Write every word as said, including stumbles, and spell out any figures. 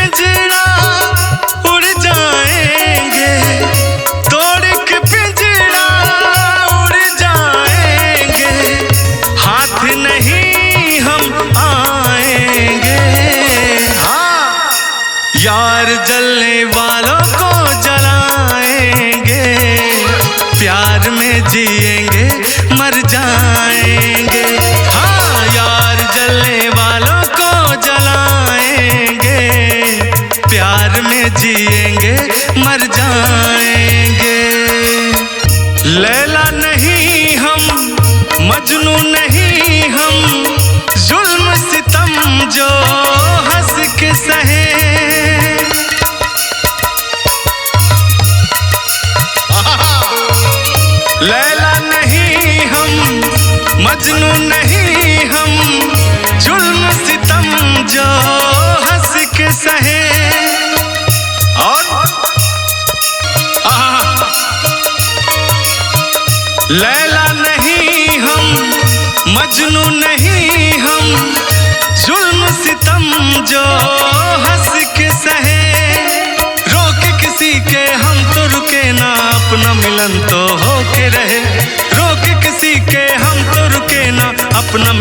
पिंजरा उड़ जाएंगे, तोड़ के पिंजरा उड़ जाएंगे, हाथ नहीं हम आएंगे। हाँ, यार जलने वालों को जलाएंगे, प्यार में जिएंगे, मर जाएंगे। हाँ, यार जलने वालों को जलाएंगे, प्यार में जिएंगे, मर जाएंगे। लैला नहीं हम, मजनू नहीं हम, जुल्म सितम जो हंस के सहे। लैला नहीं हम, मजनू नहीं हम, जुल्म सितम जो हंस के सहे। और आहा। लैला नहीं हम, मजनू नहीं हम, जुल्म सितम जो हंस के सहे। रोक किसी के हम तो रुके ना, अपना मिलन तो होके रहे। रोक किसी के हम तो रुके ना, अपना